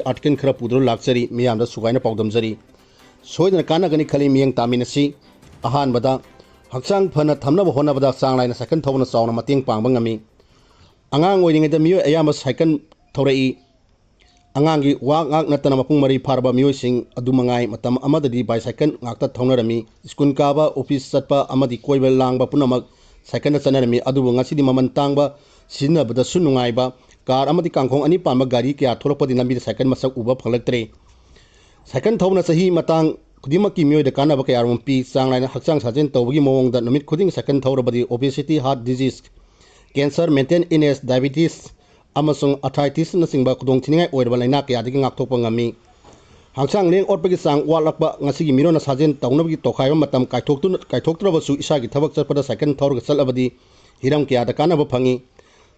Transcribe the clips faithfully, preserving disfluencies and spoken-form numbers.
Article ꯈꯔ ꯄꯨꯗꯨꯅ ꯂꯥꯛꯆꯔꯤ, ꯃꯤꯌꯥꯝꯗ ꯁꯨꯒꯥꯏꯅ ꯄꯥꯎꯗꯝꯖꯔꯤ꯫ ꯁꯣꯏꯗꯅ ꯀꯥꯟꯅꯒꯅꯤ ꯈꯜꯂꯤ, ꯃꯤꯠꯌꯦꯡ ꯇꯥꯃꯤꯟꯅꯁꯤ꯫ ꯑꯍꯥꯟꯕꯗ, ꯍꯛꯆꯥꯡ ꯐꯅ ꯊꯝꯅꯕ ꯍꯣꯠꯅꯕꯗ ꯆꯥꯡ ꯅꯥꯏꯅ ꯁꯥꯏꯀꯜ ꯊꯧꯕꯅ ꯆꯥꯎꯅ ꯃꯇꯦꯡ ꯄꯥꯡꯕ ꯉꯝꯃꯤ꯫ ꯑꯉꯥꯡ ꯑꯣꯏꯔꯤꯉꯩꯗ ꯃꯤꯑꯣꯏ ꯑꯌꯥꯝꯕ ꯁꯥꯏꯀꯜ ꯊꯧꯔꯛꯏ꯫ ꯑꯉꯥꯡꯒꯤ ꯋꯥ ꯉꯥꯛ ꯅꯠꯇꯅ ꯃꯄꯨꯡ ꯃꯔꯩ ꯐꯥꯔꯕ ꯃꯤꯑꯣꯏꯁꯤꯡ ꯑꯗꯨ ꯃꯉꯥꯏ, ꯃꯇꯝ ꯑꯃꯗꯗꯤ ꯕꯥꯏꯁꯥꯏꯀꯜ ꯉꯥꯛꯇ ꯊꯧꯅꯔꯝꯃꯤ꯫ ꯁ꯭ꯀꯨꯜ ꯀꯥꯕ, ꯑꯣꯐꯤꯁ ꯆꯠꯄ ꯑꯃꯗꯤ ꯀꯣꯏꯕ ꯂꯥꯡꯕ ꯄꯨꯝꯅꯃꯛ ꯁꯥꯏꯀꯜꯗ ꯆꯠꯅꯔꯝꯃꯤ꯫ ꯑꯗꯨꯕꯨ ꯉꯁꯤꯗꯤ ꯃꯃꯜ ꯇꯥꯡꯕ, ꯁꯤꯖꯤꯟꯅꯕꯗꯁꯨ ꯅꯨꯡꯉꯥꯏꯕ ꯀꯥꯔ ꯑꯃꯗꯤ ꯀꯥꯡꯈꯣꯡ ꯑꯅꯤ ꯄꯥꯟꯕ ꯒꯥꯔꯤ ꯀꯌꯥ ꯊꯣꯛꯂꯛꯄꯗꯒꯤ ꯂꯝꯕꯤꯗ ꯁꯥꯏꯀꯜ ꯃꯁꯛ ꯎꯕ ꯐꯪꯂꯛꯇ꯭ꯔꯦ꯫ ꯁꯥꯏꯀꯜ ꯊꯧꯕꯅ ꯆꯍꯤ ꯃꯇꯥꯡ ꯈꯨꯗꯤꯡꯃꯛꯀꯤ ꯃꯤꯑꯣꯏꯗ ꯀꯥꯟꯅꯕ ꯀꯌꯥꯃꯔꯨꯝ ꯄꯤ꯫ ꯆꯥꯡ ꯅꯥꯏꯅ ꯍꯛꯆꯥꯡ ꯁꯥꯖꯦꯜ ꯇꯧꯕꯒꯤ ꯃꯑꯣꯡꯗ ꯅꯨꯃꯤꯠ ꯈꯨꯗꯤꯡꯒꯤ cycle ꯊꯧꯔꯕꯗꯤ obesity, heart disease, cancer, mental illness, diabetes ꯑꯃꯁꯨꯡ arthritisꯅꯆꯤꯡꯕ ꯈꯨꯗꯣꯡꯊꯤꯅꯤꯡꯉꯥꯏ ꯑꯣꯏꯔꯕ ꯂꯥꯏꯅꯥ ꯀꯌꯥꯗꯒꯤ ꯉꯥꯛꯊꯣꯛꯄ ꯉꯝꯃꯤ꯫ ꯍꯛꯆꯥꯡ ꯂꯦꯡ ꯑꯣꯠꯄꯒꯤ ꯆꯥꯡ ꯋꯥꯠꯂꯛꯄ, ꯉꯁꯤꯒꯤ ꯃꯤꯔꯣꯟꯅ ꯁꯥꯖꯦꯜ ꯇꯧꯅꯕꯒꯤ ꯇꯣꯈꯥꯏꯕ ꯃꯇꯝ ꯀꯥꯏꯊꯣꯛꯇꯨꯅ, ꯀꯥꯏꯊꯣꯛꯇ꯭ꯔꯕꯁꯨ ꯏꯁꯥꯒꯤ ꯊꯕꯛ ꯆꯠꯄꯗ ꯁꯥꯏꯀꯜ ꯊꯧꯔꯒ ꯆꯠꯂꯕꯗꯤ ꯍꯤꯔꯝ ꯀꯌꯥꯗ ꯀꯥꯟꯅꯕ ꯐꯪꯉꯤ꯫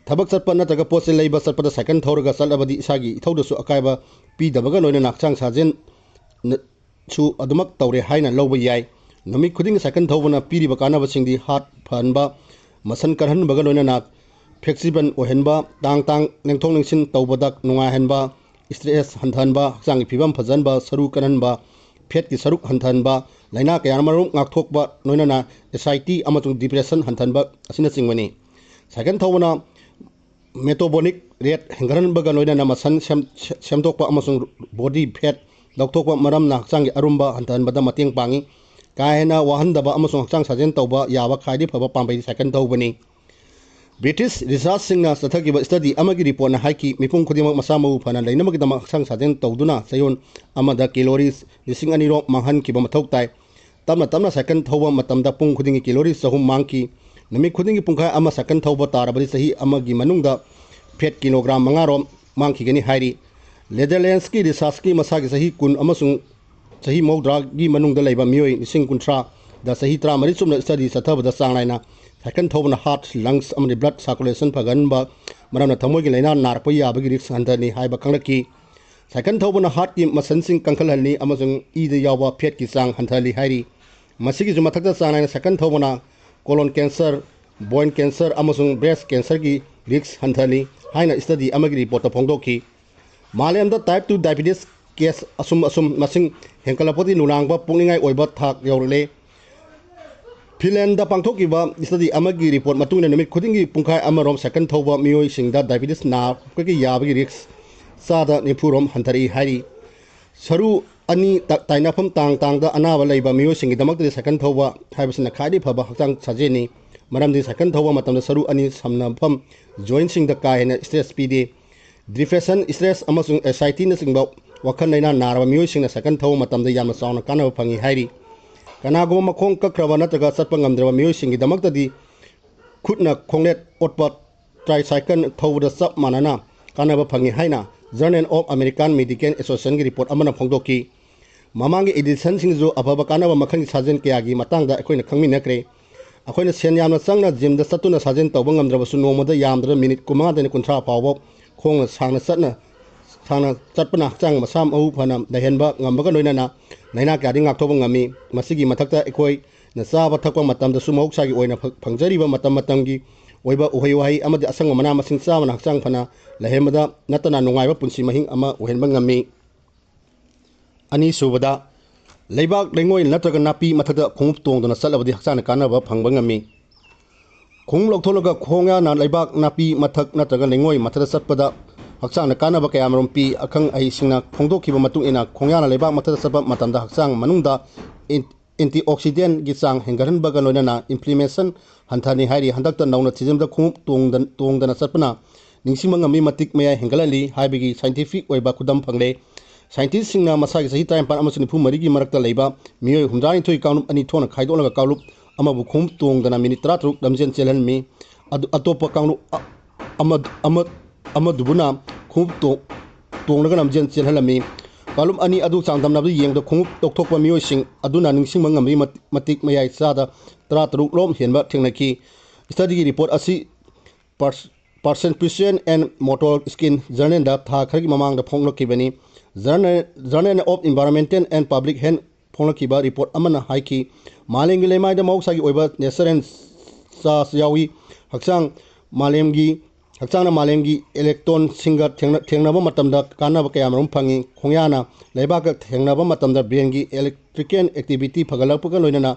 ꯊꯕꯛ ꯆꯠꯄ ꯅꯠꯇ꯭ꯔꯒ ꯄꯣꯠ ꯆꯩ ꯂꯩꯕ ꯆꯠꯄꯗ ꯁꯥꯏꯀꯜ ꯊꯧꯔꯒ ꯆꯠꯂꯕꯗꯤ ꯏꯁꯥꯒꯤ ꯏꯊꯧꯗꯁꯨ ꯑꯀꯥꯏꯕ ꯄꯤꯗꯕꯒ ꯂꯣꯏꯅꯅ ꯍꯛꯆꯥꯡ ꯁꯥꯖꯦꯜ ꯁꯨ ꯑꯗꯨꯃꯛ ꯇꯧꯔꯦ ꯍꯥꯏꯅ ꯂꯧꯕ ꯌꯥꯏ꯫ ꯅꯨꯃꯤꯠ ꯈꯨꯗꯤꯡꯒꯤ ꯁꯥꯏꯀꯜ ꯊꯧꯕꯅ ꯄꯤꯔꯤꯕ ꯀꯥꯟꯅꯕꯁꯤꯡꯗꯤ heart ꯐꯍꯟꯕ, muscle ꯀꯟꯍꯟꯕꯒ ꯂꯣꯏꯅꯅ flexible ꯑꯣꯏꯍꯟꯕ, ꯇꯥꯡ ꯇꯥꯡ ꯂꯦꯡꯊꯣꯛ ꯂꯦꯡꯁꯤꯟ ꯇꯧꯕꯗ ꯅꯨꯡꯉꯥꯏꯍꯟꯕ, stress ꯍꯟꯊꯍꯟꯕ, ꯍꯛꯆꯥꯡꯒꯤ ꯐꯤꯕꯝ ꯐꯖꯍꯟꯕ, ꯁꯔꯨ ꯀꯟꯍꯟꯕ, fatꯀꯤ ꯁꯔꯨꯛ ꯍꯟꯊꯍꯟꯕ, ꯂꯥꯏꯅꯥ ꯀꯌꯥꯃꯔꯨꯝ ꯉꯥꯛꯊꯣꯛꯄ, ꯂꯣꯏꯅꯅ anxiety ꯑꯃꯁꯨꯡ depression ꯍꯟꯊꯍꯟꯕ ꯑꯁꯤꯅꯆꯤꯡꯕꯅꯤ꯫ ꯁꯥꯏꯀꯜ ꯊꯧꯕꯅ metabolic rate ꯍꯦꯟꯒꯠꯍꯟꯕꯒ ꯂꯣꯏꯅꯅ muscle ꯁꯦꯝ-, ꯁꯦꯝꯗꯣꯛꯄ ꯑꯃꯁꯨꯡ body fat ꯂꯧꯊꯣꯛꯄ ꯃꯔꯝꯅ ꯍꯛꯆꯥꯡꯒꯤ ꯑꯔꯨꯝꯕ ꯍꯟꯊꯍꯟꯕꯗ ꯃꯇꯦꯡ ꯄꯥꯡꯏ꯫ ꯀꯥ ꯍꯦꯟꯅ ꯋꯥꯍꯟꯗꯕ ꯑꯃꯁꯨꯡ ꯍꯛꯆꯥꯡ ꯁꯥꯖꯦꯜ ꯇꯧꯕ ꯌꯥꯕ ꯈ꯭ꯋꯥꯏꯗꯒꯤ ꯐꯕ ꯄꯥꯝꯕꯩꯗꯤ ꯁꯥꯏꯀꯜ ꯊꯧꯕꯅꯤ꯫ British researchꯁꯤꯡꯅ ꯆꯠꯊꯈꯤꯕ study ꯑꯃꯒꯤ reportꯅ ꯍꯥꯏꯈꯤ, ꯃꯤꯄꯨꯝ ꯈꯨꯗꯤꯡꯃꯛ ꯃꯁꯥ ꯃꯎ ꯐꯅ ꯂꯩꯅꯕꯒꯤꯗꯃꯛ ꯍꯛꯆꯥꯡ ꯁꯥꯖꯦꯜ ꯇꯧꯗꯨꯅ ꯆꯌꯣꯜ ꯑꯃꯗ calories ꯂꯤꯁꯤꯡ ꯑꯅꯤ ꯔꯣꯝ ꯃꯥꯡꯍꯟꯈꯤꯕ ꯃꯊꯧ ꯇꯥꯏ꯫ ꯇꯞꯅ ꯇꯞꯅ ꯁꯥꯏꯀꯜ ꯊꯧꯕ ꯃꯇꯝꯗ ꯄꯨꯡ ꯈꯨꯗꯤꯡꯒꯤ calories ꯆꯍꯨꯝ ꯃꯥꯡꯈꯤ꯫ ꯅꯨꯃꯤꯠ ꯈꯨꯗꯤꯡꯒꯤ ꯄꯨꯡꯈꯥꯏ ꯑꯃ ꯁꯥꯏꯀꯜ ꯊꯧꯕ ꯇꯥꯔꯕꯗꯤ ꯆꯍꯤ ꯑꯃꯒꯤ ꯃꯅꯨꯡꯗ fat ꯀꯤꯂꯣꯒ꯭ꯔꯥꯝ ꯃꯉꯥ ꯔꯣꯝ ꯃꯥꯡꯈꯤꯒꯅꯤ ꯍꯥꯏꯔꯤ꯫ Netherlandsꯀꯤ researchꯀꯤ ꯃꯁꯥꯒꯤ ꯆꯍꯤ ꯀꯨꯟ ꯑꯃꯁꯨꯡ ꯆꯍꯤ ꯃꯧꯗ꯭ꯔꯥꯒꯤ ꯃꯅꯨꯡꯗ ꯂꯩꯕ ꯃꯤꯑꯣꯏ ꯂꯤꯁꯤꯡ ꯀꯨꯟꯊ꯭ꯔꯥꯗ ꯆꯍꯤ ꯇꯔꯥꯃꯔꯤ ꯆꯨꯞꯅ study ꯆꯠꯊꯕꯗ ꯆꯥꯡ ꯅꯥꯏꯅ ꯁꯥꯏꯀꯜ ꯊꯧꯕꯅ heart, lungs ꯑꯃꯗꯤ blood circulation ꯐꯒꯠꯍꯟꯕ ꯃꯔꯝꯅ ꯊꯃꯣꯏꯒꯤ ꯂꯥꯏꯅꯥ ꯅꯥꯔꯛꯄ ꯌꯥꯕꯒꯤ risk ꯍꯟꯊꯍꯜꯂꯤ ꯍꯥꯏꯕ ꯈꯪꯂꯛꯈꯤ꯫ ꯁꯥꯏꯀꯜ ꯊꯧꯕꯅ heartꯀꯤ muscleꯁꯤꯡ ꯀꯟꯈꯠꯍꯜꯂꯤ ꯑꯃꯁꯨꯡ ꯏꯗ ꯌꯥꯎꯕ fatꯀꯤ ꯆꯥꯡ ꯍꯟꯊꯍꯜꯂꯤ ꯍꯥꯏꯔꯤ꯫ ꯃꯁꯤꯒꯤꯁꯨ ꯃꯊꯛꯇ ꯆꯥꯡ ꯅꯥꯏꯅ ꯁꯥꯏꯀꯜ ꯊꯧꯕꯅ colon cancer, bone cancer ꯑꯃꯁꯨꯡ breast cancerꯒꯤ risk ꯍꯟꯊꯍꯜꯂꯤ ꯍꯥꯏꯅ study ꯑꯃꯒꯤ reportꯇ ꯐꯣꯡꯗꯣꯛꯈꯤ꯫ ꯃꯥꯂꯦꯝꯗ type two diabetes case ꯑꯁꯨꯝ ꯑꯁꯨꯝ ꯃꯁꯤꯡ ꯍꯦꯟꯒꯠꯂꯛꯄꯗꯤ ꯅꯨꯡꯅꯥꯡꯕ ꯄꯣꯛꯅꯤꯡꯉꯥꯏ ꯑꯣꯏꯕ ꯊꯥꯛ ꯌꯧꯔꯛꯂꯦ꯫ ꯐꯤꯟꯂꯦꯟꯗ ꯄꯥꯡꯊꯣꯛꯈꯤꯕ study ꯑꯃꯒꯤ report ꯃꯇꯨꯡ ꯏꯟꯅ ꯅꯨꯃꯤꯠ ꯈꯨꯗꯤꯡꯒꯤ ꯄꯨꯡꯈꯥꯏ ꯑꯃꯔꯣꯝ ꯁꯥꯏꯀꯜ ꯊꯧꯕ ꯃꯤꯑꯣꯏꯁꯤꯡꯗ diabetes ꯅꯥꯔꯛꯄꯒꯤ ꯌꯥꯕꯒꯤ risk ꯆꯥꯗ ꯅꯤꯐꯨ ꯔꯣꯝ ꯍꯟꯊꯔꯛꯏ ꯍꯥꯏꯔꯤ꯫ ꯁꯔꯨ ꯑꯅꯤ ꯇ-, ꯇꯥꯏꯅꯐꯝ ꯇꯥꯡ ꯇꯥꯡꯗ ꯑꯅꯥꯕ ꯂꯩꯕ ꯃꯤꯑꯣꯏꯁꯤꯡꯒꯤꯗꯃꯛꯇꯗꯤ ꯁꯥꯏꯀꯜ ꯊꯧꯕ ꯍꯥꯏꯕꯁꯤꯅ ꯈ꯭ꯋꯥꯏꯗꯒꯤ ꯐꯕ ꯍꯛꯆꯥꯡ ꯁꯥꯖꯦꯜꯅꯤ꯫ ꯃꯔꯝꯗꯤ ꯁꯥꯏꯀꯜ ꯊꯧꯕ ꯃꯇꯝꯗ ꯁꯔꯨ ꯑꯅꯤ ꯁꯝꯅꯐꯝ jointꯁꯤꯡꯗ ꯀꯥ ꯍꯦꯟꯅ stress ꯄꯤꯗꯦ꯫ Depression, stress ꯑꯃꯁꯨꯡ anxietyꯅꯆꯤꯡꯕ ꯋꯥꯈꯜ ꯂꯩꯅꯥ ꯅꯥꯔꯕ ꯃꯤꯑꯣꯏꯁꯤꯡꯅ ꯁꯥꯏꯀꯜ ꯊꯧꯕ ꯃꯇꯝꯗ ꯌꯥꯝꯅ ꯆꯥꯎꯅ ꯀꯥꯟꯅꯕ ꯐꯪꯏ ꯍꯥꯏꯔꯤ꯫ ꯀꯅꯥꯒꯨꯝꯕ ꯃꯈꯣꯡ ꯀꯛꯈ꯭ꯔꯕ ꯅꯠꯇ꯭ꯔꯒ ꯆꯠꯄ ꯉꯝꯗ꯭ꯔꯕ ꯃꯤꯑꯣꯏꯁꯤꯡꯒꯤꯗꯃꯛꯇꯗꯤ ꯈꯨꯠꯅ ꯈꯣꯡꯂꯦꯠ ꯑꯣꯠꯄ tricycle ꯊꯧꯕꯗ ꯆꯞ ꯃꯥꯟꯅꯅ ꯀꯥꯟꯅꯕ ꯐꯪꯏ ꯍꯥꯏꯅ Journal of American Medical Associationꯒꯤ report ꯑꯃꯅ ꯐꯣꯡꯗꯣꯛꯈꯤ꯫ ꯃꯃꯥꯡꯒꯤ editionꯁꯤꯡꯗꯁꯨ ꯑꯐꯕ ꯀꯥꯟꯅꯕ ꯃꯈꯜꯒꯤ ꯁꯥꯖꯦꯜ ꯀꯌꯥꯒꯤ ꯃꯇꯥꯡꯗ ꯑꯩꯈꯣꯏꯅ ꯈꯪꯃꯤꯟꯅꯈ꯭ꯔꯦ꯫ ꯑꯩꯈꯣꯏꯅ ꯁꯦꯟ ꯌꯥꯝꯅ ꯆꯪꯅ gymꯗ ꯆꯠꯇꯨꯅ ꯁꯥꯖꯦꯜ ꯇꯧꯕ ꯉꯝꯗ꯭ꯔꯕꯁꯨ, ꯅꯣꯡꯃꯗ ꯌꯥꯝꯗ꯭ꯔꯕ minute ꯀꯨꯟꯃꯉꯥꯗꯩꯅ ꯀꯨꯟꯊ꯭ꯔꯥ ꯐꯥꯎꯕ ꯈꯣꯡꯅ ꯁꯥꯡꯅ ꯆꯠꯅ, ꯁꯥꯡꯅ ꯆꯠꯄꯅ ꯍꯛꯆꯥꯡ ꯃꯁꯥ ꯃꯎ ꯐꯅ ꯂꯩꯍꯟꯕ ꯉꯝꯕꯒ ꯂꯣꯏꯅꯅ ꯂꯥꯏꯅꯥ ꯀꯌꯥꯗꯒꯤ ꯉꯥꯛꯊꯣꯛꯄ ꯉꯝꯃꯤ꯫ ꯃꯁꯤꯒꯤ ꯃꯊꯛꯇ ꯑꯩꯈꯣꯏꯅ ꯆꯥꯕ ꯊꯛꯄ ꯃꯇꯝꯗꯁꯨ ꯃꯍꯧꯁꯥꯒꯤ ꯑꯣꯏꯅ ꯐ-, ꯐꯪꯖꯔꯤꯕ ꯃꯇꯝ ꯃꯇꯝꯒꯤ ꯑꯣꯏꯕ ꯎꯍꯩ ꯋꯥꯍꯩ ꯑꯃꯗꯤ ꯑꯁꯪꯕ ꯃꯅꯥ ꯃꯁꯤꯡ ꯆꯥꯕꯅ ꯍꯛꯆꯥꯡ ꯐꯅ ꯂꯩꯍꯟꯕꯗ ꯅꯠꯇꯅ ꯅꯨꯡꯉꯥꯏꯕ ꯄꯨꯟꯁꯤ ꯃꯍꯤꯡ ꯑꯃ ꯑꯣꯏꯍꯟꯕ ꯉꯝꯃꯤ꯫ ꯑꯅꯤꯁꯨꯕꯗ, ꯂꯩꯕꯥꯛ ꯂꯩꯉꯣꯏ ꯅꯠꯇ꯭ꯔꯒ ꯅꯥꯄꯤ ꯃꯊꯛꯇ ꯈꯣꯡꯎꯞ ꯇꯣꯡꯗꯨꯅ ꯆꯠꯂꯕꯗꯤ ꯍꯛꯆꯥꯡꯗ ꯀꯥꯟꯅꯕ ꯐꯪꯕ ꯉꯝꯃꯤ꯫ ꯈꯣꯡꯎꯞ ꯂꯧꯊꯣꯛꯂꯒ ꯈꯣꯡꯌꯥꯅ ꯂꯩꯕꯥꯛ, ꯅꯥꯄꯤ ꯃꯊꯛ ꯅꯠꯇ꯭ꯔꯒ ꯂꯩꯉꯣꯏ ꯃꯊꯛꯇ ꯆꯠꯄꯗ ꯍꯛꯆꯥꯡꯗ ꯀꯥꯟꯅꯕ ꯀꯌꯥꯃꯔꯨꯝ ꯄꯤ꯫ ꯑꯈꯪ ꯑꯍꯩꯁꯤꯡꯅ ꯐꯣꯡꯗꯣꯛꯈꯤꯕ ꯃꯇꯨꯡ ꯏꯟꯅ, ꯈꯣꯡꯌꯥꯅ ꯂꯩꯕꯥꯛ ꯃꯊꯛꯇ ꯆꯠꯄ ꯃꯇꯝꯗ ꯍꯛꯆꯥꯡ ꯃꯅꯨꯡꯗ ꯑꯦꯟ-, antioxidantꯒꯤ ꯆꯥꯡ ꯍꯦꯟꯒꯠꯍꯟꯕꯒ ꯂꯣꯏꯅꯅ inflammation ꯍꯟꯊꯍꯜꯂꯤ ꯍꯥꯏꯔꯤ꯫ ꯍꯟꯗꯛꯇ ꯅꯧꯅ ꯊꯤꯖꯤꯟꯕꯗ ꯈꯣꯡꯎꯞ ꯇꯣꯡꯗ-, ꯇꯣꯡꯗꯅ ꯆꯠꯄꯅ ꯅꯤꯡꯁꯤꯡꯕ ꯉꯝꯃꯤ ꯃꯇꯤꯛ ꯃꯌꯥꯏ ꯍꯦꯟꯒꯠꯍꯜꯂꯤ ꯍꯥꯏꯕꯒꯤ scientific ꯑꯣꯏꯕ ꯈꯨꯗꯝ ꯐꯪꯂꯦ꯫ Scientistꯁꯤꯡꯅ ꯃꯁꯥꯒꯤ ꯆꯍꯤ ꯇꯔꯥꯅꯤꯄꯥꯟ ꯑꯃꯁꯨꯡ ꯅꯤꯐꯨ ꯃꯔꯤꯒꯤ ꯃꯔꯛꯇ ꯂꯩꯕ ꯃꯤꯑꯣꯏ ꯍꯨꯝꯗ꯭ꯔꯥꯅꯤꯊꯣꯏ ꯀꯥꯡꯂꯨꯞ ꯑꯅꯤ ꯊꯣꯛꯅ ꯈꯥꯏꯗꯣꯛꯂꯒ ꯀꯥꯡꯂꯨꯞ ꯑꯃꯕꯨ ꯈꯣꯡꯎꯞ ꯇꯣꯡꯗꯅ minute ꯇꯔꯥꯇꯔꯨꯛ ꯂꯝꯖꯦꯜ ꯆꯦꯜꯍꯜꯂꯝꯃꯤ꯫ ꯑꯗꯨ ꯑꯇꯣꯞꯄ ꯀꯥꯡꯂꯨꯞ ꯑ-, ꯑꯃ-, ꯑꯃ-, ꯑꯃꯗꯨꯕꯨꯅ ꯈꯣꯡꯎꯞ ꯇꯣ-, ꯇꯣꯡꯂꯒ ꯂꯝꯖꯦꯜ ꯆꯦꯜꯍꯜꯂꯝꯃꯤ꯫ ꯀꯥꯡꯂꯨꯞ ꯑꯅꯤ ꯑꯗꯨ ꯆꯥꯡꯗꯝꯅꯕꯗ ꯌꯦꯡꯕꯗ ꯈꯣꯡꯎꯞ ꯂꯧꯊꯣꯛꯄ ꯃꯤꯑꯣꯏꯁꯤꯡ ꯑꯗꯨꯅ ꯅꯤꯡꯁꯤꯡꯕ ꯉꯝꯕꯒꯤ ꯃꯇꯤꯛ, ꯃꯇꯤꯛ ꯃꯌꯥꯏ ꯆꯥꯗ ꯇꯔꯥꯇꯔꯨꯛ ꯂꯣꯝ ꯍꯦꯟꯕ ꯊꯦꯡꯅꯈꯤ꯫ Studyꯒꯤ report ꯑꯁꯤ Pers-, Persecution and Motor Skin Journalꯗ ꯊꯥ ꯈꯔꯒꯤ ꯃꯃꯥꯡꯗ ꯐꯣꯡꯂꯛꯈꯤꯕꯅꯤ꯫ Journal, Journal of Environmental and Public Health ꯐꯣꯡꯂꯛꯈꯤꯕ report ꯑꯃꯅ ꯍꯥꯏꯈꯤ, ꯃꯥꯂꯦꯝꯒꯤ ꯂꯩꯃꯥꯏꯗ ꯃꯍꯧꯁꯥꯒꯤ ꯑꯣꯏꯕ natural ꯆꯥꯁꯨ ꯌꯥꯎꯏ꯫ ꯍꯛꯆꯥꯡ ꯃꯥꯂꯦꯝꯒꯤ ꯍꯛꯆꯥꯡꯅ ꯃꯥꯂꯦꯝꯒꯤ ꯏꯂꯦꯛꯇ꯭ꯔꯣꯟꯁꯤꯡꯒ ꯊꯦꯡꯅ-, ꯊꯦꯡꯅꯕ ꯃꯇꯝꯗ ꯀꯥꯟꯅꯕ ꯀꯌꯥꯃꯔꯨꯝ ꯐꯪꯏ꯫ ꯈꯣꯡꯌꯥꯅ ꯂꯩꯕꯥꯛꯀ ꯊꯦꯡꯅꯕ ꯃꯇꯝꯗ brainꯒꯤ electrical activity ꯐꯒꯠꯂꯛꯄꯒ ꯂꯣꯏꯅꯅ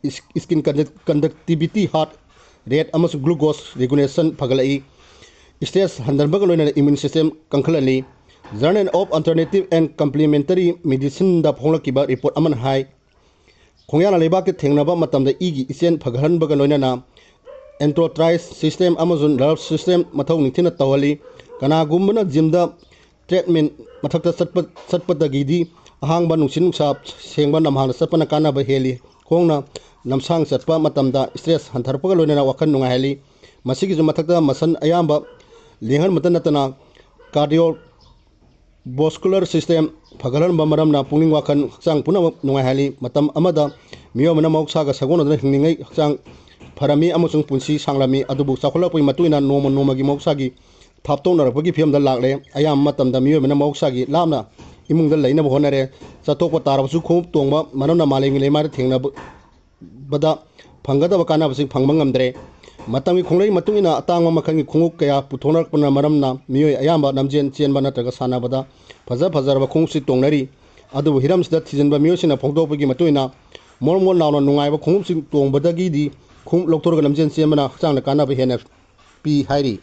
is-, skin conduct-, conductivity, heart rate ꯑꯃꯁꯨꯡ glucose regulation ꯐꯒꯠꯂꯛꯏ꯫ Stress ꯍꯟꯊꯔꯛꯄꯒ ꯂꯣꯏꯅꯅ immune system ꯀꯟꯈꯠꯍꯜꯂꯤ꯫ Journal of Alternative and Complementary Medicineꯗ ꯐꯣꯡꯂꯛꯈꯤꯕ report ꯑꯃꯅ ꯍꯥꯏ, ꯈꯣꯡꯌꯥꯅ ꯂꯩꯕꯥꯛꯀ ꯊꯦꯡꯅꯕ ꯃꯇꯝꯗ ꯏꯒꯤ ꯏꯆꯦꯜ ꯐꯒꯠꯍꯟꯕꯒ ꯂꯣꯏꯅꯅ endocrine system ꯑꯃꯁꯨꯡ nerve system ꯃꯊꯧ ꯅꯤꯡꯊꯤꯅ ꯇꯧꯍꯜꯂꯤ꯫ ꯀꯅꯥꯒꯨꯝꯕꯅ gymꯗ treadmill ꯃꯊꯛꯇ ꯆꯠꯄ, ꯆꯠꯄꯗꯒꯤꯗꯤ ꯑꯍꯥꯡꯕ ꯅꯨꯡꯁꯤꯠ ꯅꯨꯡꯁꯥ ꯁꯦꯡꯕ ꯂꯝꯍꯥꯡꯗ ꯆꯠꯄꯅ ꯀꯥꯟꯅꯕ ꯍꯦꯜꯂꯤ꯫ ꯈꯣꯡꯅ ꯂꯝꯁꯥꯡ ꯆꯠꯄ ꯃꯇꯝꯗ stress ꯍꯟꯊꯔꯛꯄꯒ ꯂꯣꯏꯅꯅ ꯋꯥꯈꯜ ꯅꯨꯡꯉꯥꯏꯍꯜꯂꯤ꯫ ꯃꯁꯤꯒꯤꯁꯨ ꯃꯊꯛꯇ muscle ꯑꯌꯥꯝꯕ ꯂꯦꯡꯍꯟꯕꯇ ꯅꯠꯇꯅ cardio vascular system ꯐꯒꯠꯍꯟꯕ ꯃꯔꯝꯅ ꯄꯨꯛꯅꯤꯡ ꯋꯥꯈꯜ ꯍꯛꯆꯥꯡ ꯄꯨꯝꯅꯃꯛ ꯅꯨꯡꯉꯥꯏꯍꯜꯂꯤ꯫ ꯃꯇꯝ ꯑꯃꯗ ꯃꯤꯑꯣꯏ ꯑꯃꯅ ꯃꯍꯧꯁꯥꯒ ꯁꯥꯒꯣꯟꯅꯗꯨꯅ ꯍꯤꯡꯂꯤꯉꯩ ꯍꯛꯆꯥꯡ ꯐꯔꯝꯃꯤ ꯑꯃꯁꯨꯡ ꯄꯨꯟꯁꯤ ꯁꯥꯡꯂꯝꯃꯤ꯫ ꯑꯗꯨꯕꯨ ꯆꯥꯎꯈꯠꯂꯛꯄꯒꯤ ꯃꯇꯨꯡ ꯏꯟꯅ ꯅꯣꯡꯃ ꯅꯣꯡꯃꯒꯤ ꯃꯍꯧꯁꯥꯒꯤ ꯊꯥꯞꯇꯣꯛꯅꯔꯛꯄꯒꯤ ꯐꯤꯕꯝꯗ ꯂꯥꯛꯂꯦ꯫ ꯑꯌꯥꯝꯕ ꯃꯇꯝꯗ ꯃꯤꯑꯣꯏꯕꯅ ꯃꯍꯧꯁꯥꯒꯤ ꯂꯥꯞꯅ ꯏꯃꯨꯡꯗ ꯂꯩꯅꯕ ꯍꯣꯠꯅꯔꯦ꯫ ꯆꯠꯊꯣꯛꯄ ꯇꯥꯔꯕꯁꯨ ꯈꯣꯡꯎꯞ ꯇꯣꯡꯕ ꯃꯔꯝꯅ ꯃꯥꯂꯦꯝꯒꯤ ꯂꯩꯃꯥꯏꯗ ꯊꯦꯡꯅꯕ ꯕꯗ ꯐꯪꯒꯗꯕ ꯀꯥꯟꯅꯕꯁꯤꯡ ꯐꯪꯕ ꯉꯝꯗ꯭ꯔꯦ꯫ ꯃꯇꯝꯒꯤ ꯈꯣꯡꯂꯩ ꯃꯇꯨꯡ ꯏꯟꯅ ꯑꯇꯥꯡꯕ ꯃꯈꯜꯒꯤ ꯈꯣꯡꯎꯞ ꯀꯌꯥ ꯄꯨꯊꯣꯛꯅꯔꯛꯄꯅ ꯃꯔꯝꯅ ꯃꯤꯑꯣꯏ ꯑꯌꯥꯝꯕ ꯂꯝꯖꯦꯟ ꯆꯦꯟꯕ ꯅꯠꯇ꯭ꯔꯒ ꯁꯥꯟꯅꯕꯗ ꯐꯖ ꯐꯖꯔꯕ ꯈꯣꯡꯎꯞꯁꯤꯡ ꯇꯣꯡꯅꯔꯤ꯫ ꯑꯗꯨꯕꯨ ꯍꯤꯔꯝꯁꯤꯗ ꯊꯤꯖꯤꯟꯕ ꯃꯤꯑꯣꯏꯁꯤꯡꯅ ꯐꯣꯡꯗꯣꯛꯄꯒꯤ ꯃꯇꯨꯡ ꯏꯟꯅ ꯃꯣꯟ ꯃꯣꯟ ꯂꯥꯎꯅ ꯅꯨꯡꯉꯥꯏꯕ ꯈꯣꯡꯎꯞꯁꯤꯡ ꯇꯣꯡꯕꯗꯒꯤꯗꯤ ꯈꯣꯡꯎꯞ ꯂꯧꯊꯣꯛꯂꯒ ꯂꯝꯖꯦꯟ ꯆꯦꯟꯕꯅ ꯍꯛꯆꯥꯡꯗ ꯀꯥꯟꯅꯕ ꯍꯦꯟꯅ ꯄꯤ ꯍꯥꯏꯔꯤ꯫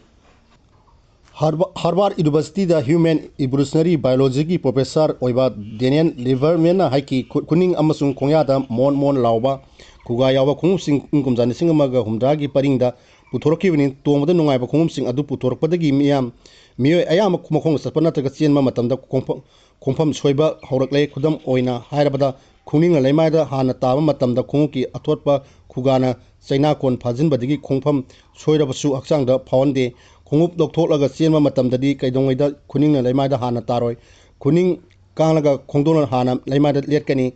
ꯍꯥꯔꯕ-, Harvard Universityꯗ Human Evolutionary Biologyꯒꯤ professor ꯑꯣꯏꯕ Daniel Liebermanꯅ ꯍꯥꯏꯈꯤ, "ꯈꯨ-, ꯈꯨꯅꯤꯡ ꯑꯃꯁꯨꯡ ꯈꯣꯡꯌꯥꯗ ꯃꯣꯟ ꯃꯣꯟ ꯂꯥꯎꯕ ꯈꯨꯒꯥ ꯌꯥꯎꯕ ꯈꯣꯡꯎꯞꯁꯤꯡ ꯏꯪ ꯀꯨꯝꯖꯥ ꯂꯤꯁꯤꯡ ꯑꯃꯒ ꯍꯨꯝꯗ꯭ꯔꯥꯒꯤ ꯄꯔꯤꯡꯗ ꯄꯨꯊꯣꯔꯛꯈꯤꯕꯅꯤ꯫ ꯇꯣꯡꯕꯗ ꯅꯨꯡꯉꯥꯏꯕ ꯈꯣꯡꯎꯞꯁꯤꯡ ꯑꯗꯨ ꯄꯨꯊꯣꯔꯛꯄꯗꯒꯤ ꯃꯤꯌꯥꯝ, ꯃꯤꯑꯣꯏ ꯑꯌꯥꯝꯕ ꯃꯈꯣꯡꯅ ꯆꯠꯄ ꯅꯠꯇ꯭ꯔꯒ ꯆꯦꯟꯕ ꯃꯇꯝꯗ ꯈꯣꯡꯐ-, ꯈꯣꯡꯐꯝ ꯁꯣꯏꯕ ꯍꯧꯔꯛꯂꯦ꯫ ꯈꯨꯗꯝ ꯑꯣꯏꯅ ꯍꯥꯏꯔꯕꯗ, ꯈꯣꯡꯅꯤꯡꯅ ꯂꯩꯃꯥꯏꯗ ꯍꯥꯟꯅ ꯇꯥꯕ ꯃꯇꯝꯗ ꯈꯣꯡꯎꯞꯀꯤ ꯑꯊꯣꯠꯄ ꯈꯨꯒꯥꯅ ꯆꯩꯅꯥꯀꯣꯟ ꯐꯥꯖꯤꯟꯕꯗꯒꯤ ꯈꯣꯡꯐꯝ ꯁꯣꯏꯔꯕꯁꯨ ꯍꯛꯆꯥꯡꯗ ꯐꯥꯎꯍꯟꯗꯦ꯫ ꯈꯣꯡꯎꯞ ꯂꯧꯊꯣꯛꯂꯒ ꯆꯦꯟꯕ ꯃꯇꯝꯗꯗꯤ ꯀꯩꯗꯧꯉꯩꯗ ꯈꯨꯅꯤꯡꯅ ꯂꯩꯃꯥꯏꯗ ꯍꯥꯟꯅ ꯇꯥꯔꯣꯏ꯫ ꯈꯨꯅꯤꯡ ꯀꯥꯡꯂꯒ ꯈꯣꯡꯗꯣꯟꯅ ꯍꯥꯟꯅ ꯂꯩꯃꯥꯏꯗ ꯂꯦꯠꯀꯅꯤ꯫"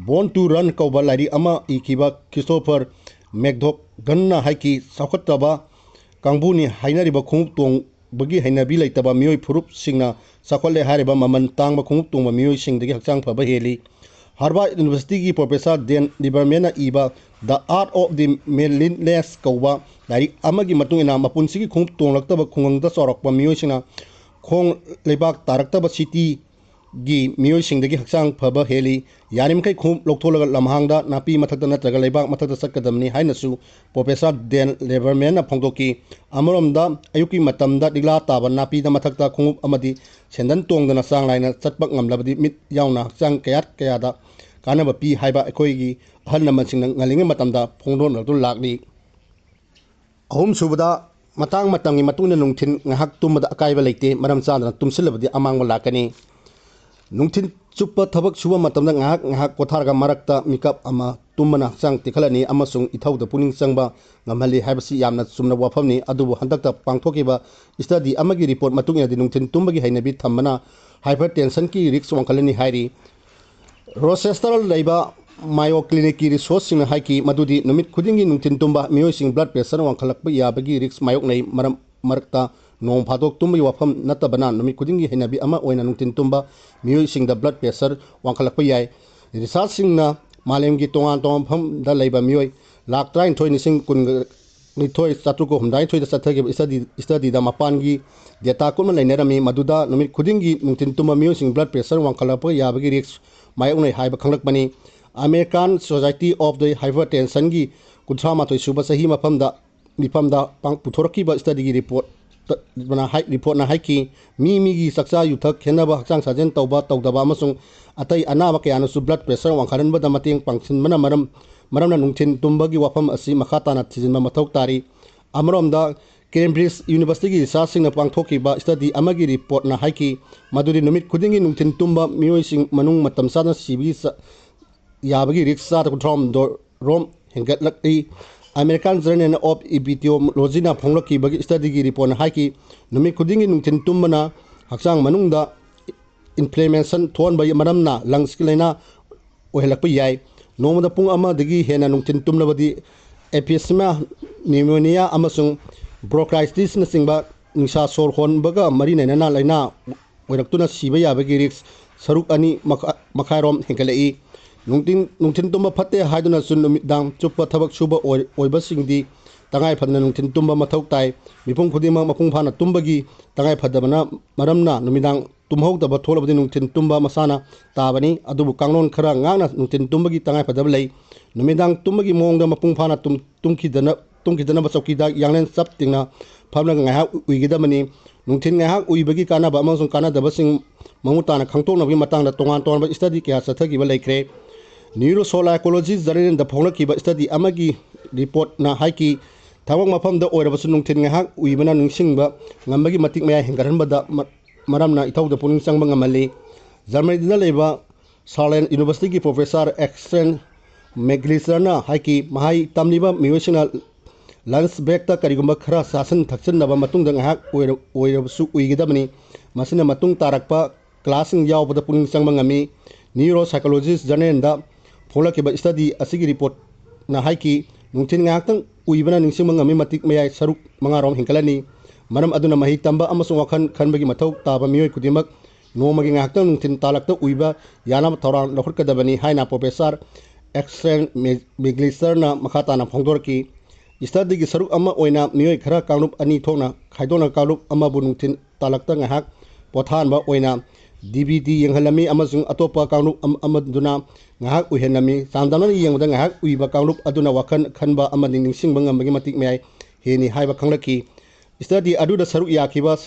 Born to Run ꯀꯧꯕ ꯂꯥꯏꯔꯤꯛ ꯑꯃ ꯏꯈꯤꯕ Christopher McDougallꯅ ꯍꯥꯏꯈꯤ, "ꯆꯥꯎꯈꯠꯇꯕ ꯀꯥꯡꯕꯨꯅꯤ ꯍꯥꯏꯅꯔꯤꯕ ꯈꯣꯡꯎꯞ ꯇꯣꯡꯕꯒꯤ ꯍꯩꯅꯕꯤ ꯂꯩꯇꯕ ꯃꯤꯑꯣꯏ ꯐꯨꯔꯨꯞꯁꯤꯡꯅ ꯆꯥꯎꯈꯠꯂꯦ ꯍꯥꯏꯔꯤꯕ ꯃꯃꯜ ꯇꯥꯡꯕ ꯈꯣꯡꯎꯞ ꯇꯣꯡꯕ ꯃꯤꯑꯣꯏꯁꯤꯡꯗꯒꯤ ꯍꯛꯆꯥꯡ ꯐꯕ ꯍꯦꯜꯂꯤ꯫" ꯍꯥꯔꯕꯥꯔꯗ ꯌꯨꯅꯤꯚꯔꯁꯤꯇꯤꯒꯤ ꯄ꯭ꯔꯣꯐꯦꯁꯔ ꯗꯦꯟ ꯂꯤꯕꯔꯃꯦꯟꯅ ꯏꯕ The Art of the Manliness ꯀꯧꯕ ꯂꯥꯏꯔꯤꯛ ꯑꯃꯒꯤ ꯃꯇꯨꯡ ꯏꯟꯅ, ꯃꯄꯨꯟꯁꯤꯒꯤ ꯈꯣꯡꯎꯞ ꯇꯣꯡꯂꯛꯇꯕ ꯈꯨꯡꯒꯪꯗ ꯆꯥꯎꯔꯛꯄ ꯃꯤꯑꯣꯏꯁꯤꯡꯅ ꯈꯣꯡ ꯂꯩꯕꯥꯛ ꯇꯥꯔꯛꯇꯕ ꯁꯤꯇꯤꯒꯤ ꯃꯤꯑꯣꯏꯁꯤꯡꯗꯒꯤ ꯍꯛꯆꯥꯡ ꯐꯕ ꯍꯦꯜꯂꯤ꯫ ꯌꯥꯔꯤꯃꯈꯩ ꯈꯣꯡꯎꯞ ꯂꯧꯊꯣꯛꯂꯒ ꯂꯝꯍꯥꯡꯗ, ꯅꯥꯄꯤ ꯃꯊꯛꯇ ꯅꯠꯇ꯭ꯔꯒ ꯂꯩꯕꯥꯛ ꯃꯊꯛꯇ ꯆꯠꯀꯗꯕꯅꯤ ꯍꯥꯏꯅꯁꯨ ꯄ꯭ꯔꯣꯐꯦꯁꯔ ꯗꯦꯟ ꯂꯦꯕꯔꯃꯦꯟꯅ ꯐꯣꯡꯗꯣꯛꯈꯤ꯫ ꯑꯃꯔꯣꯝꯗ, ꯑꯌꯨꯛꯀꯤ ꯃꯇꯝꯗ ꯂꯤꯛꯂꯥ ꯇꯥꯕ ꯅꯥꯄꯤꯗ ꯃꯊꯛꯇ ꯈꯣꯡꯎꯞ ꯑꯃꯗꯤ ꯁꯦꯟꯗꯟ ꯇꯣꯡꯗꯅ ꯆꯥꯡ ꯅꯥꯏꯅ ꯆꯠꯄ ꯉꯝꯂꯕꯗꯤ ꯃꯤꯠ ꯌꯥꯎꯅ ꯍꯛꯆꯥꯡ ꯀꯌꯥꯠ ꯀꯌꯥꯗ ꯀꯥꯟꯅꯕ ꯄꯤ ꯍꯥꯏꯕ ꯑꯩꯈꯣꯏꯒꯤ ꯑꯍꯜ ꯂꯃꯟꯁꯤꯡꯅ ꯉꯜꯂꯤꯉꯩ ꯃꯇꯝꯗ ꯐꯣꯡꯗꯣꯛꯅꯔꯛꯇꯨꯅ ꯂꯥꯛꯂꯤ꯫ ꯑꯍꯨꯝꯁꯨꯕꯗ, ꯃꯇꯥꯡ ꯃꯇꯝꯒꯤ ꯃꯇꯨꯡ ꯏꯟꯅ ꯅꯨꯡꯊꯤꯜ ꯉꯥꯏꯍꯥꯛ ꯇꯨꯝꯕꯗ ꯑꯀꯥꯏꯕ ꯂꯩꯇꯦ꯫ ꯃꯔꯝ ꯆꯥꯗꯅ ꯇꯨꯝꯁꯤꯜꯂꯕꯗꯤ ꯑꯃꯥꯡꯕ ꯂꯥꯛꯀꯅꯤ꯫ ꯅꯨꯡꯊꯤꯜ ꯆꯨꯞꯄ ꯊꯕꯛ ꯁꯨꯕ ꯃꯇꯝꯗ ꯉꯥꯏꯍꯥꯛ ꯉꯥꯏꯍꯥꯛ ꯄꯣꯊꯥꯔꯒ ꯃꯔꯛꯇ ꯃꯤꯀꯞ ꯑꯃ ꯇꯨꯝꯕꯅ ꯍꯛꯆꯥꯡ ꯇꯦꯛꯈꯠꯂꯅꯤ ꯑꯃꯁꯨꯡ ꯏꯊꯧꯗ ꯄꯨꯛꯅꯤꯡ ꯆꯪꯕ ꯉꯝꯍꯜꯂꯤ ꯍꯥꯏꯕꯁꯤ ꯌꯥꯝꯅ ꯆꯨꯝꯅ ꯋꯥꯐꯝꯅꯤ꯫ ꯑꯗꯨꯕꯨ ꯍꯟꯗꯛꯇ ꯄꯥꯡꯊꯣꯛꯈꯤꯕ study ꯑꯃꯒꯤ report ꯃꯇꯨꯡ ꯏꯟꯅꯗꯤ ꯅꯨꯡꯊꯤꯜ ꯇꯨꯝꯕꯒꯤ ꯍꯩꯅꯕꯤ ꯊꯝꯕꯅ hypertensionꯒꯤ risk ꯋꯥꯡꯈꯠꯍꯜꯂꯤ ꯍꯥꯏꯔꯤ꯫ ꯔꯣꯆꯦꯁꯇꯔꯗ ꯂꯩꯕ Mayo Clinicꯀꯤ researchꯁꯤꯡꯅ ꯍꯥꯏꯈꯤ ꯃꯗꯨꯗꯤ ꯅꯨꯃꯤꯠ ꯈꯨꯗꯤꯡꯒꯤ ꯅꯨꯡꯊꯤꯜ ꯇꯨꯝꯕ ꯃꯤꯑꯣꯏꯁꯤꯡ blood pressure ꯋꯥꯡꯈꯠꯂꯛꯄ ꯌꯥꯕꯒꯤ risk ꯃꯥꯌꯣꯛꯅꯩ꯫ ꯃꯔꯝ ꯃꯔꯛꯇ ꯅꯣꯡ ꯐꯥꯗꯣꯛ ꯇꯨꯝꯕꯒꯤ ꯋꯥꯐꯝ ꯅꯠꯇꯕꯅ ꯅꯨꯃꯤꯠ ꯈꯨꯗꯤꯡꯒꯤ ꯍꯩꯅꯕꯤ ꯑꯃ ꯑꯣꯏꯅ ꯅꯨꯡꯊꯤꯜ ꯇꯨꯝꯕ ꯃꯤꯑꯣꯏꯁꯤꯡꯗ blood pressure ꯋꯥꯡꯈꯠꯂꯛꯄ ꯌꯥꯏ꯫ Researchꯁꯤꯡꯅ ꯃꯥꯂꯦꯝꯒꯤ ꯇꯣꯉꯥꯟ ꯇꯣꯉꯥꯟꯕ ꯃꯐꯝꯗ ꯂꯩꯕ ꯃꯤꯑꯣꯏ ꯂꯥꯈ ꯇꯔꯥꯅꯤꯊꯣꯏ ꯂꯤꯁꯤꯡ ꯀꯨꯟꯒ ꯅꯤꯊꯣꯏ ꯆꯥꯇ꯭ꯔꯨꯛꯀ ꯍꯨꯝꯗ꯭ꯔꯥꯅꯤꯊꯣꯏꯗ ꯆꯠꯊꯈꯤꯕ study studyꯗ ꯃꯄꯥꯟꯒꯤ data ꯀꯨꯞꯅ ꯂꯩꯅꯔꯝꯃꯤ꯫ ꯃꯗꯨꯗ ꯅꯨꯃꯤꯠ ꯈꯨꯗꯤꯡꯒꯤ ꯅꯨꯡꯊꯤꯜ ꯇꯨꯝꯕ ꯃꯤꯑꯣꯏꯁꯤꯡ blood pressure ꯋꯥꯡꯈꯠꯂꯛꯄ ꯌꯥꯕꯒꯤ risk ꯃꯥꯌꯣꯛꯅꯩ ꯍꯥꯏꯕ ꯈꯪꯂꯛꯄꯅꯤ꯫ American Society of the Hypertensionꯒꯤ ꯀꯨꯟꯊ꯭ꯔꯥ ꯃꯥꯊꯣꯏ ꯁꯨꯕ ꯆꯍꯤ ꯃꯐꯝꯗ ꯃꯤꯐꯝꯗ ꯄꯥꯡ-, ꯄꯨꯊꯣꯔꯛꯈꯤꯕ studyꯒꯤ report ꯇ-, ꯅ ꯍꯥꯏ-, reportꯅ ꯍꯥꯏꯈꯤ, ꯃꯤ ꯃꯤꯒꯤ ꯆꯥꯛꯆꯥ ꯌꯨꯊꯛ ꯈꯦꯠꯅꯕ, ꯍꯛꯆꯥꯡ ꯁꯥꯖꯦꯜ ꯇꯧꯕ ꯇꯧꯗꯕ ꯑꯃꯁꯨꯡ ꯑꯇꯩ ꯑꯅꯥꯕ ꯀꯌꯥꯅꯁꯨ blood pressure ꯋꯥꯡꯈꯠꯍꯟꯕꯗ ꯃꯇꯦꯡ ꯄꯥꯡꯁꯤꯟꯕꯅ ꯃꯔꯝ, ꯃꯔꯝꯅ ꯅꯨꯡꯊꯤꯜ ꯇꯨꯝꯕꯒꯤ ꯋꯥꯐꯝ ꯑꯁꯤ ꯃꯈꯥ ꯇꯥꯅ ꯊꯤꯖꯤꯟꯕ ꯃꯊꯧ ꯇꯥꯔꯤ꯫ ꯑꯃꯔꯣꯝꯗ, Cambridge Universityꯒꯤ researchꯁꯤꯡꯅ ꯄꯥꯡꯊꯣꯛꯈꯤꯕ study ꯑꯃꯒꯤ reportꯅ ꯍꯥꯏꯈꯤ ꯃꯗꯨꯗꯤ ꯅꯨꯃꯤꯠ ꯈꯨꯗꯤꯡꯒꯤ ꯅꯨꯡꯊꯤꯜ ꯇꯨꯝꯕ ꯃꯤꯑꯣꯏꯁꯤꯡ ꯃꯅꯨꯡ ꯃꯇꯝ ꯆꯥꯅ ꯁꯤꯕꯒꯤ ꯆ-, ꯌꯥꯕꯒꯤ risk ꯆꯥꯗ ꯀꯨꯟꯊ꯭ꯔꯥ ꯍꯨꯝꯗꯣꯏ ꯔꯣꯝ ꯍꯦꯟꯒꯠꯂꯛꯂꯤ꯫ American Journal of Epidemiologyꯅ ꯐꯣꯡꯂꯛꯈꯤꯕꯒꯤ studyꯒꯤ reportꯅ ꯍꯥꯏꯈꯤ, ꯅꯨꯃꯤꯠ ꯈꯨꯗꯤꯡꯒꯤ ꯅꯨꯡꯊꯤꯜ ꯇꯨꯝꯕꯅ ꯍꯛꯆꯥꯡ ꯃꯅꯨꯡꯗ inflammation ꯊꯣꯛꯍꯟꯕ ꯃꯔꯝꯅ lungsꯀꯤ ꯂꯥꯏꯅꯥ ꯑꯣꯏꯍꯜꯂꯛꯄ ꯌꯥꯏ꯫ ꯅꯣꯡꯃꯗ ꯄꯨꯡ ꯑꯃꯗꯒꯤ ꯍꯦꯟꯅ ꯅꯨꯡꯊꯤꯜ ꯇꯨꯝꯂꯕꯗꯤ emphysema, pneumonia ꯑꯃꯁꯨꯡ bronchitisꯅꯆꯤꯡꯕ ꯅꯤꯡꯁꯥ ꯁꯣꯔ ꯍꯣꯟꯕꯒ ꯃꯔꯤ ꯂꯩꯅꯅ ꯂꯥꯏꯅꯥ ꯑꯣꯏꯔꯛꯇꯨꯅ ꯁꯤꯕ ꯌꯥꯕꯒꯤ risk ꯁꯔꯨꯛ ꯑꯅꯤ ꯃꯈꯥ-, ꯃꯈꯥꯏꯔꯣꯝ ꯍꯦꯟꯒꯠꯂꯛꯏ꯫ ꯅꯨꯡꯊꯤꯟ ꯅꯨꯡꯊꯤꯟ ꯇꯨꯝꯕ ꯐꯠꯇꯦ ꯍꯥꯏꯗꯨꯅꯁꯨ ꯅꯨꯃꯤꯗꯥꯡ ꯆꯨꯞꯄ ꯊꯕꯛ ꯁꯨꯕ ꯑꯣꯏ-, ꯑꯣꯏꯕꯁꯤꯡꯗꯤ ꯇꯉꯥꯏ ꯐꯗꯅ ꯅꯨꯡꯊꯤꯟ ꯇꯨꯝꯕ ꯃꯊꯧ ꯇꯥꯏ꯫ ꯃꯤꯄꯨꯝ ꯈꯨꯗꯤꯡꯃꯛ ꯃꯄꯨꯡ ꯐꯥꯅ ꯇꯨꯝꯕꯒꯤ ꯇꯉꯥꯏ ꯐꯗꯕꯅ ꯃꯔꯝꯅ ꯅꯨꯃꯤꯗꯥꯡ ꯇꯨꯝꯍꯧꯗꯕ ꯊꯣꯛꯂꯕꯗꯤ ꯅꯨꯡꯊꯤꯟ ꯇꯨꯝꯕ ꯃꯁꯥꯅ ꯇꯥꯕꯅꯤ꯫ ꯑꯗꯨꯕꯨ ꯀꯥꯡꯂꯣꯟ ꯈꯔ ꯉꯥꯛꯅ ꯅꯨꯡꯊꯤꯟ ꯇꯨꯝꯕꯒꯤ ꯇꯉꯥꯏ ꯐꯗꯕ ꯂꯩ꯫ ꯅꯨꯃꯤꯗꯥꯡ ꯇꯨꯝꯕꯒꯤ ꯃꯑꯣꯡꯗ ꯃꯄꯨꯡ ꯐꯥꯅ ꯇꯨꯝ-, ꯇꯨꯝꯈꯤꯗꯅ-, ꯇꯨꯝꯈꯤꯗꯅꯕ ꯆꯧꯀꯤꯗ ꯌꯥꯡꯂꯦꯟ ꯆꯞ ꯇꯤꯡꯅ ꯐꯝꯂꯒ ꯉꯥꯏꯍꯥꯛ ꯎꯏꯒꯗꯕꯅꯤ꯫ ꯅꯨꯡꯊꯤꯜ ꯉꯥꯏꯍꯥꯛ ꯎꯏꯕꯒꯤ ꯀꯥꯟꯅꯕ ꯑꯃꯁꯨꯡ ꯀꯥꯟꯅꯗꯕꯁꯤꯡ ꯃꯃꯨꯠ ꯇꯥꯅ ꯈꯪꯗꯣꯛꯅꯕꯒꯤ ꯃꯇꯥꯡꯗ ꯇꯣꯉꯥꯟ ꯇꯣꯉꯥꯟꯕ study ꯀꯌꯥ ꯆꯠꯊꯈꯤꯕ ꯂꯩꯈ꯭ꯔꯦ꯫ Neuropsychology Journalꯗ ꯐꯣꯡꯂꯛꯈꯤꯕ study ꯑꯃꯒꯤ reportꯅ ꯍꯥꯏꯈꯤ, ꯊꯕꯛ ꯃꯐꯝꯗ ꯑꯣꯏꯔꯕꯁꯨ ꯅꯨꯡꯊꯤꯜ ꯉꯥꯏꯍꯥꯛ ꯎꯏꯕꯅ ꯅꯤꯡꯁꯤꯡꯕ ꯉꯝꯕꯒꯤ ꯃꯇꯤꯛ ꯃꯌꯥꯏ ꯍꯦꯟꯒꯠꯍꯟꯕꯗ ꯃ-, ꯃꯔꯝꯅ ꯏꯊꯧꯗ ꯄꯨꯛꯅꯤꯡ ꯆꯪꯕ ꯉꯝꯍꯜꯂꯤ꯫ Germanyꯗ ꯂꯩꯕ Saarland Universityꯒꯤ professor Axel Meglitzerꯅ ꯍꯥꯏꯈꯤ, ꯃꯍꯩ ꯇꯝꯂꯤꯕ ꯃꯤꯑꯣꯏꯁꯤꯡꯅ lunch breakꯇ ꯀꯔꯤꯒꯨꯝꯕ ꯈꯔ ꯆꯥꯁꯤꯟ ꯊꯛꯆꯤꯟꯅꯕ ꯃꯇꯨꯡꯗ ꯉꯥꯏꯍꯥꯛ ꯑꯣꯏꯔ-, ꯑꯣꯏꯔꯕꯁꯨ ꯎꯏꯒꯗꯕꯅꯤ꯫ ꯃꯁꯤꯅ ꯃꯇꯨꯡ ꯇꯥꯔꯛꯄ classꯁꯤꯡ ꯌꯥꯎꯕꯗ ꯄꯨꯛꯅꯤꯡ ꯆꯪꯕ ꯉꯝꯃꯤ꯫ Neuropsychologist Journalꯗ ꯐꯣꯡꯂꯛꯈꯤꯕ study ꯑꯁꯤꯒꯤ reportꯅ ꯍꯥꯏꯈꯤ, ꯅꯨꯡꯊꯤꯜ ꯉꯥꯏꯍꯥꯛꯇꯪ ꯎꯏꯕꯅ ꯅꯤꯡꯁꯤꯡꯕ ꯉꯝꯃꯤ ꯃꯇꯤꯛ ꯃꯌꯥꯏ ꯁꯔꯨꯛ ꯃꯉꯥꯔꯣꯝ ꯍꯦꯟꯒꯠꯂꯅꯤ꯫ ꯃꯔꯝ ꯑꯗꯨꯅ ꯃꯍꯩ ꯇꯝꯕ ꯑꯃꯁꯨꯡ ꯋꯥꯈꯜ ꯈꯟꯕꯒꯤ ꯃꯊꯧ ꯇꯥꯕ ꯃꯤꯑꯣꯏ ꯈꯨꯗꯤꯡꯃꯛ ꯅꯣꯡꯃꯒꯤ ꯉꯥꯏꯍꯥꯛꯇꯪ ꯅꯨꯡꯊꯤꯜ ꯇꯥꯂꯛꯇ ꯎꯏꯕ ꯌꯥꯅꯕ ꯊꯧꯔꯥꯡ ꯂꯧꯈꯠꯀꯗꯕꯅꯤ ꯍꯥꯏꯅ professor Axel Me-, Meglitzerꯅ ꯃꯈꯥ ꯇꯥꯅ ꯐꯣꯡꯗꯣꯔꯛꯈꯤ꯫ Studyꯒꯤ ꯁꯔꯨꯛ ꯑꯃ ꯑꯣꯏꯅ ꯃꯤꯑꯣꯏ ꯈꯔ ꯀꯥꯡꯂꯨꯞ ꯑꯅꯤ ꯊꯣꯛꯅ ꯈꯥꯏꯗꯣꯛꯅ ꯀꯥꯡꯂꯨꯞ ꯑꯃꯕꯨ ꯅꯨꯡꯊꯤꯜ ꯇꯥꯂꯛꯇ ꯉꯥꯏꯍꯥꯛ ꯄꯣꯊꯥꯍꯟꯕ ꯑꯣꯏꯅ DVD ꯌꯦꯡꯍꯜꯂꯝꯃꯤ ꯑꯃꯁꯨꯡ ꯑꯇꯣꯞꯄ ꯀꯥꯡꯂꯨꯞ ꯑꯃ-, ꯑꯃꯗꯨꯅ ꯉꯥꯏꯍꯥꯛ ꯎꯏꯍꯜꯂꯝꯃꯤ꯫ ꯆꯥꯡꯗꯝꯅꯅ ꯌꯦꯡꯕꯗ ꯉꯥꯏꯍꯥꯛ ꯎꯏꯕ ꯀꯥꯡꯂꯨꯞ ꯑꯗꯨꯅ ꯋꯥꯈꯜ ꯈꯟꯕ ꯑꯃꯗꯤ ꯅꯤꯡꯁꯤꯡꯕ ꯉꯝꯕꯒꯤ ꯃꯇꯤꯛ ꯃꯌꯥꯏ ꯍꯦꯟꯅꯤ ꯍꯥꯏꯕ ꯈꯪꯂꯛꯈꯤ꯫ Study ꯑꯗꯨꯗ ꯁꯔꯨꯛ ꯌꯥꯈꯤꯕ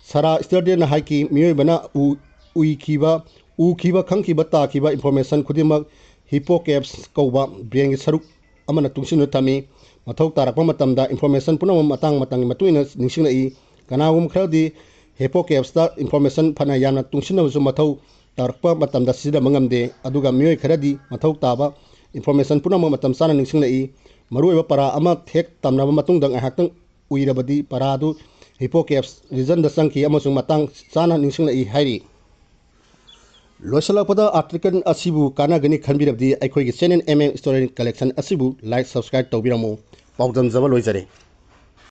Sarah Sterdenꯅ ꯍꯥꯏꯈꯤ, ꯃꯤꯑꯣꯏꯕꯅ ꯎ-, ꯎꯏꯈꯤꯕ, ꯎꯈꯤꯕ, ꯈꯪꯈꯤꯕ, ꯇꯥꯈꯤꯕ information ꯈꯨꯗꯤꯡꯃꯛ hippocampus ꯀꯧꯕ brainꯒꯤ ꯁꯔꯨꯛ ꯑꯃꯅ ꯇꯨꯡꯁꯤꯟꯗꯨꯅ ꯊꯝꯃꯤ꯫ ꯃꯊꯧ ꯇꯥꯔꯛꯄ ꯃꯇꯝꯗ information ꯄꯨꯝꯅꯃꯛ ꯃꯇꯥꯡ ꯃꯇꯝꯒꯤ ꯃꯇꯨꯡ ꯏꯟꯅ ꯅꯤꯡꯁꯤꯡꯂꯛꯏ꯫ ꯀꯅꯥꯒꯨꯝꯕ ꯈꯔꯗꯤ hippocampusꯇ information ꯐꯅ ꯌꯥꯝꯅ ꯇꯨꯡꯁꯤꯟꯅꯕꯁꯨ ꯃꯊꯧ ꯇꯥꯔꯛꯄ ꯃꯇꯝꯗ ꯁꯤꯖꯤꯟꯅꯕ ꯉꯝꯗꯦ, ꯑꯗꯨꯒ ꯃꯤꯑꯣꯏ ꯈꯔꯗꯤ ꯃꯊꯧ ꯇꯥꯕ information ꯄꯨꯝꯅꯃꯛ ꯃꯇꯝ ꯆꯥꯅ ꯅꯤꯡꯁꯤꯡꯂꯛꯏ꯫ ꯃꯔꯨꯑꯣꯏꯕ ꯄꯔꯥ ꯑꯃ ꯍꯦꯛ ꯇꯝꯂꯕ ꯃꯇꯨꯡꯗ ꯉꯥꯏꯍꯥꯛꯇꯪ ꯎꯏꯔꯕꯗꯤ ꯄꯔꯥ ꯑꯗꯨ hippocampus regionꯗ ꯆꯪꯈꯤ ꯑꯃꯁꯨꯡ ꯃꯇꯥꯡ ꯆꯥꯅ ꯅꯤꯡꯁꯤꯡꯂꯛꯏ ꯍꯥꯏꯔꯤ꯫ ꯂꯣꯏꯁꯤꯜꯂꯛꯄꯗ article ꯑꯁꯤꯕꯨ ꯀꯥꯟꯅꯒꯅꯤ ꯈꯟꯕꯤꯔꯕꯗꯤ ꯑꯩꯈꯣꯏꯒꯤ channel M M Story Collection ꯑꯁꯤꯕꯨ like, subscribe ꯇꯧꯕꯤꯔꯝꯃꯨ꯫ ꯄꯥꯎꯗꯝꯖꯕ ꯂꯣꯏꯖꯔꯦ꯫